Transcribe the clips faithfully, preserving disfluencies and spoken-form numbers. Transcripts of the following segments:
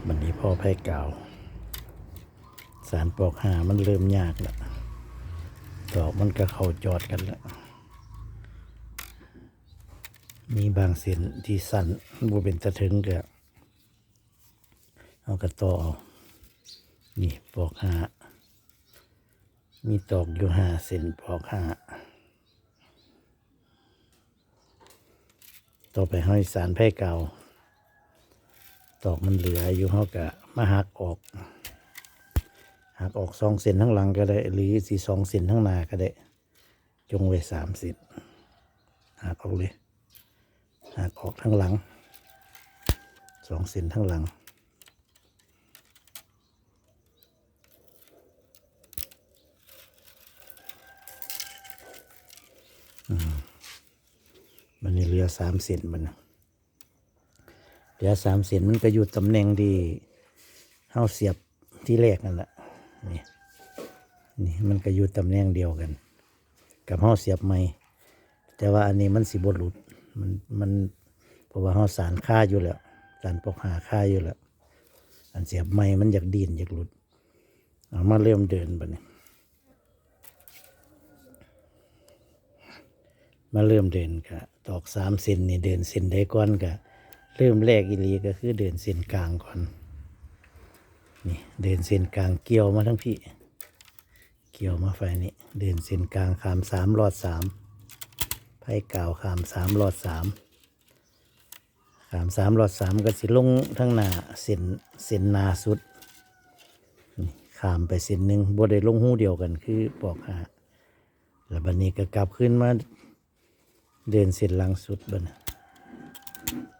บัดนี้พ่อไพ่กาว สานปอกห้ามันเริ่มยากแล้ว ดอกมันก็เข้าจอดกันแล้ว มีบางเส้นที่สั้นบ่เป็นตาเถิงก็ เอากระต่อเอา นี่ปอกห้า มีตอกอยู่ห้าเส้นปอกห้า ต่อไปเฮาสานไพ่กาว ตอกมันเหลืออยู่ เฮาก็มาหักออก หักออกสองเส้นข้างหลังก็ได้ หรือสิสองเส้นข้างหน้าก็ได้ จงไว้สามเส้น หักออกเลย หักออกทั้งหลัง สองเส้นทั้งหลัง อืม มันนี่เหลือสามเส้นมันนะ เหลือสามเส้นมันก็อยู่ตำแหน่งที่เฮาเสียบที่แรกนั่นแหละ นี่ นี่มันก็อยู่ตำแหน่งเดียวกัน กับเฮาเสียบใหม่ แต่ว่าอันนี้มันสิบ่หลุด มัน มัน เพราะว่าเฮาสานคาอยู่แล้ว สานปอกห้าคาอยู่แล้ว อันเสียบใหม่มันอยากดิ้นอยากหลุด เอามาเริ่มเดินบัดนี้ มาเริ่มเดินก็ตอกสามเส้นนี่ เดินเส้นใดก่อนก็ เริ่มแรกอีหลีก็คือเดินเส้นกลางก่อน นี่เดินเส้นกลางเกี่ยวมาทั้งพี่ เกี่ยวมาฝ่ายนี้ เดินเส้นกลางข้ามสามลอดสาม ไพ่กาวข้ามสามลอดสาม ข้ามสามลอดสามก็สิลงทั้งหน้าเส้น เส้นหน้าสุด นี่ข้ามไปเส้นหนึ่ง บ่ได้ลงฮูเดียวกันคือปอกห้า แล้วบัดนี้ก็กลับขึ้นมาเดินเส้นหลังสุดบัดนี้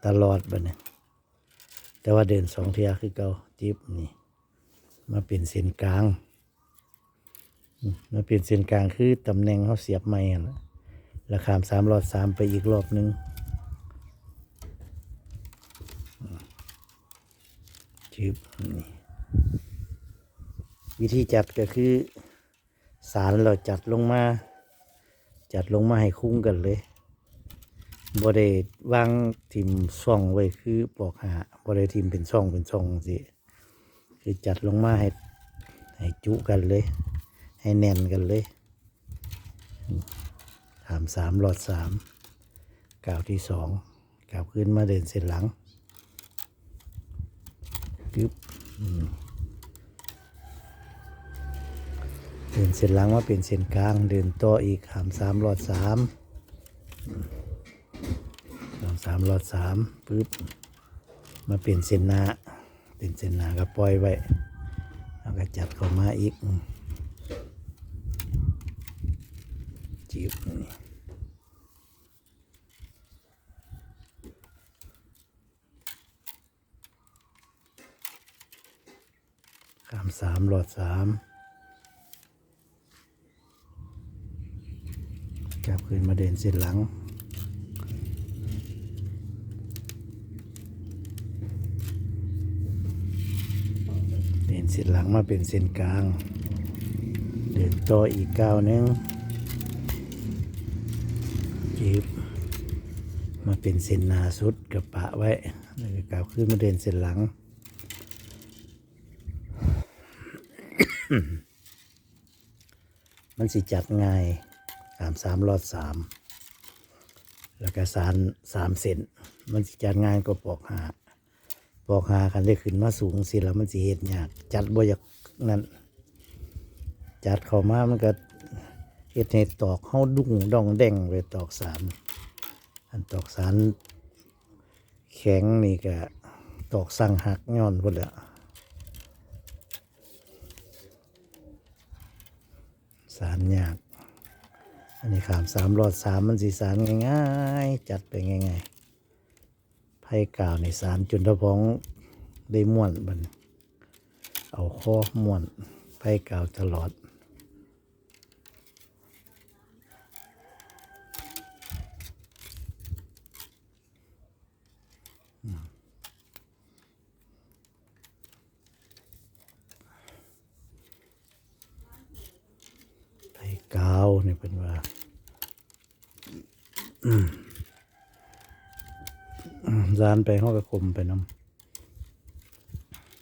ตลอดบัดนี้ แต่ว่าเดินสองเทื่อคือเก่า จิบนี่ มาเป็นเส้นกลาง อืม มาเป็นเส้นกลางคือตำแหน่งเฮาเสียบไม้หั่นล่ะ แล้วข้ามสามลอดสามไปอีกรอบหนึ่ง อืม จิบนี่ วิธีจัดก็คือ สานแล้วจัดลงมา จัดลงมาให้คุ้งกันเลย บ่ได้วางถิ่มช่องไว้คือปอกห้า บ่ได้ถิ่มเป็นช่องเป็นช่องจั่งซี้ คือจัดลงมาให้ ให้จุกันเลย ให้แน่นกันเลย ข้ามสามลอดสาม ก้าวที่สอง กลับขึ้นมาเดินเส้นหลัง จึ๊บ อืม เดินเส้นหลังมาเป็นเส้นกลาง เดินต่ออีก ข้ามสามลอดสาม ข้ามสามลอดสาม ปึ๊บ มาเป็นเส้นหน้า เป็นเส้นหน้าก็ปล่อยไว้ แล้วก็จัดเข้ามาอีก อืม จิบนี่ ข้ามสามลอดสาม กลับขึ้นมาเดินเส้นหลัง เดินเส้นหลังมาเป็นเส้นกลาง เดินต่ออีกก้าวหนึ่ง จิบ มาเป็นเส้นหน้าสุดก็ปะไว้ แล้วก็กลับขึ้นมาเดินเส้นหลัง มันสิจัดง่าย ข้ามสามลอดสาม แล้วก็สานสามเส้น มันสิจัดง่ายกว่าปอกห้า ปอกห้าคันได้ขึ้นมาสูงสิแล้วมันสิเฮ็ดยาก จัดบ่อยากนั่น จัดเข้ามามันก็เฮ็ดให้ตอกเฮาดุ้งด้องแด้งไปตอกสาน อันตอกสานแข็งนี่ก็ตอกสั่งหักย้อนพุ้นแหละ สานยาก อันนี้ข้ามสามลอดสามมันสิสานง่ายๆ จัดไปง่ายๆ ไพ่กาวนี่สานจนตะพองได้ม่วนบัดนี้ เอาคอม่วน ไพ่กาวตลอด อืม ไพ่กาวนี่เพิ่นว่า อืม อืม สานไปเฮาก็คมไปนำ อื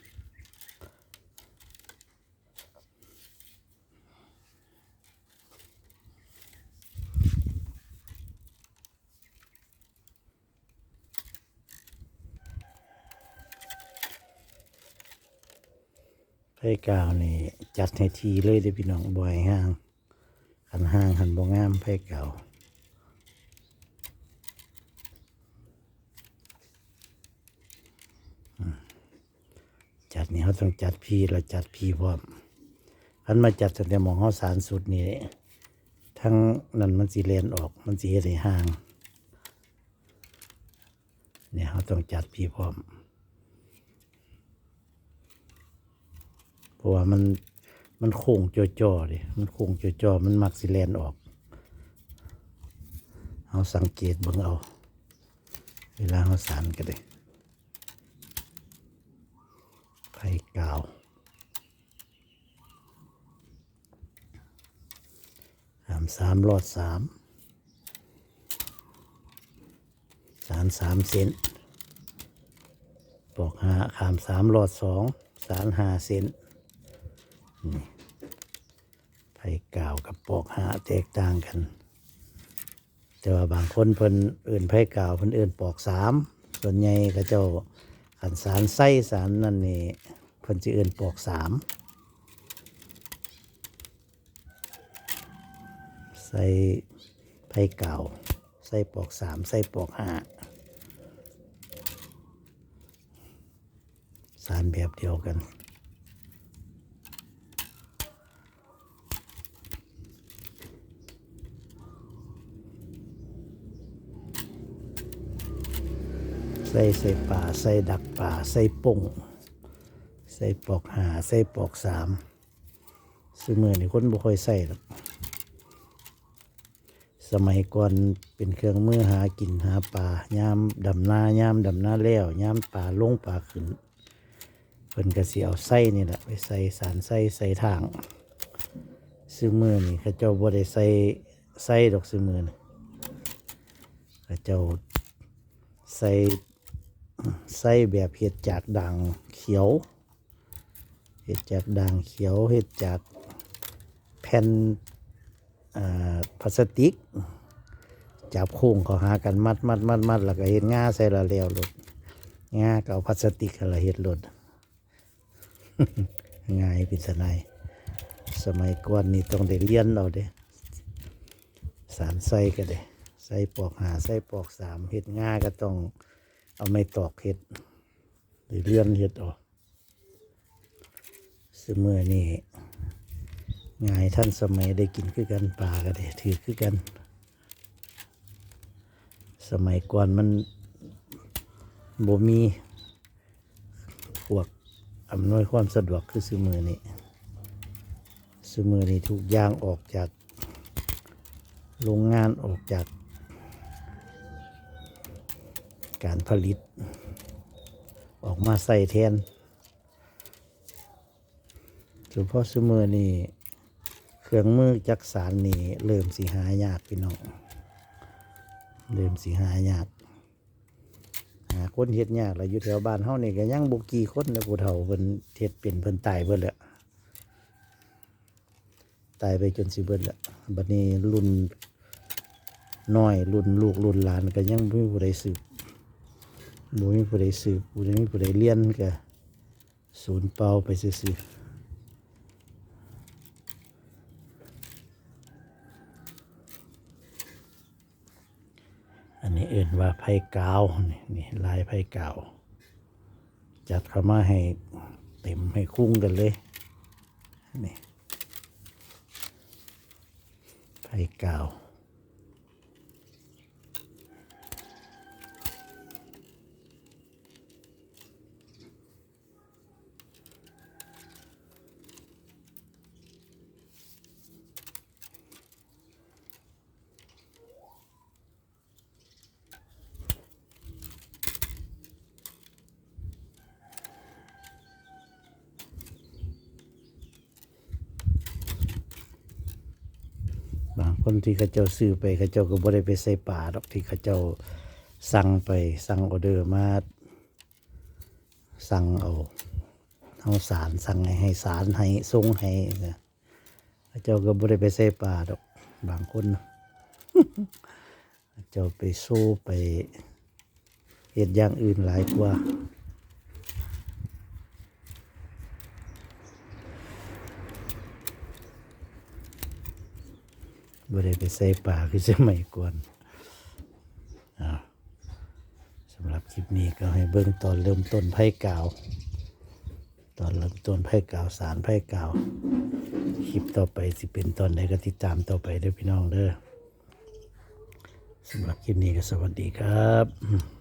กาวนี่จัดให้ถี่เลยเด้อพี่น้อง บ่ให้ห่าง คันห่างหั้นบ่งามไผกาว อืม จัดนี่เฮาต้องจัดพี้ แล้วจัดพี้พร้อม คันมาจัดตั้งแต่หม่องเฮาสานสุดนี่ ทั้งนั้นมันสิแล่นออก มันสิเฮ็ดให้ห่าง เนี่ย เฮาต้องจัดพี้พร้อม เพราะว่ามัน มันโค้งจ่อๆเด้ มันโค้งจ่อๆ มันมักสิแล่นออก เฮาสังเกตเบิ่งเอา เวลาเฮาสานก็ได้ ไผกาว สามสาม ลอดสาม สานสามเส้น ปอกห้า ข้ามสาม ลอดสอง สานห้าเส้น นี่ ไผกาวกับปอกห้าแตกต่างกัน แต่ว่าบางคนเพิ่นเอิ้นไผกาว เพิ่นเอิ้นปอกสาม ส่วนใหญ่เขาเจ้า คันสานไซสานนั่นนี่ เพิ่นสิเอิ้นปอกสาม ไซไผกาว ไซปอกสาม ไซปอกห้า สานแบบเดียวกัน ไซใส่ปลา ไซดักปลา ไซป่ง ไซปอกห้า ไซปอกสาม ซุมื้อนี้คนบ่ค่อยใส่ดอก สมัยก่อนเป็นเครื่องมือหากินหาปลา ยามดำนา ยามดำนาแล้ว ยามปลาลงปลาขึ้น เพิ่นก็สิเอาไซนี่แหละไปใส่ สานไซ ใส่ถ่าง ซุมื้อนี้เขาเจ้าบ่ได้ใส่ไซดอก ซุมื้อนี้เขาเจ้าใส่ ไซแบบเฮ็ดจากด่างเขียว เฮ็ดจากด่างเขียว เฮ็ดจากแผ่น อ่า พลาสติก จับโค้งเข้าหากัน มัด มัด มัด มัด แล้วก็เฮ็ดง่าใส่ แล้วแล้วโลด ง่าก็เอาพลาสติกหั่นล่ะเฮ็ดโลด ง่ายเป็นสนาย สมัยก่อนนี่ต้องได้เรียนเอาเด้ สานไซก็ได้ ไซปอกห้า ไซปอกสาม เฮ็ดง่าก็ต้องเอาไม้ตอกเฮ็ด ได้เรียนเฮ็ดเอา ซุมื้อนี้ง่ายทันสมัย ได้กินคือกัน ปลาก็ได้ถืกคือกัน สมัยก่อนมันบ่มีพวกอำนวยความสะดวกคือซุมื้อนี้ ซุมื้อนี้ทุกอย่างออกจากโรงงาน ออกจากการผลิต ออกมาใส่แทน เฉพาะซุมื้อนี้เครื่องมือจักสานนี่เริ่มสิหายากพี่น้อง เริ่มสิหายาก หาคนเฮ็ดยากแล้ว อยู่แถวบ้านเฮานี่ก็ยังบ่กี่คนนะ ผู้เฒ่าเพิ่นเฮ็ดเป็น เพิ่นตายเบิดแล้ว ตายไปจนสิเบิดแล้ว บัดนี้รุ่นน้อย รุ่นลูกรุ่นหลานก็ยังบ่มีผู้ใดสืบ บ่มีผู้ใดสืบ บ่ได้มีผู้ใดเรียน ก็สูญเปล่าไปซื่อๆ อันนี้เอิ้นว่าไผกาว นี่ นี่ลายไผกาว จัดเข้ามาให้เต็มให้คุ้งกันเลย นี่ ไผกาว บางคนที่เขาเจ้าซื้อไป เขาเจ้าก็บ่ได้ไปใส่ปลาดอก ที่เขาเจ้าสั่งไป สั่งออเดอร์มา สั่งเอา เฮาสาน สั่งให้ ให้สานให้ ส่งให้นะ เขาเจ้าก็บ่ได้ไปใส่ปลาดอก บางคนนะ เขาเจ้าไปโซไปเฮ็ดอย่างอื่นหลายกว่า บ่ได้ไปใส่ปลาคือสมัยก่อนอ่าสำหรับคลิปนี้ก็ให้เบิ่งตอนเริ่มต้นไพ่กาว ตอนเริ่มต้นไพ่กาวสารไพ่กาว คลิปต่อไปสิเป็นตอนใดก็ติดตามต่อไปเด้อพี่น้องเด้อ สำหรับคลิปนี้ก็สวัสดีครับ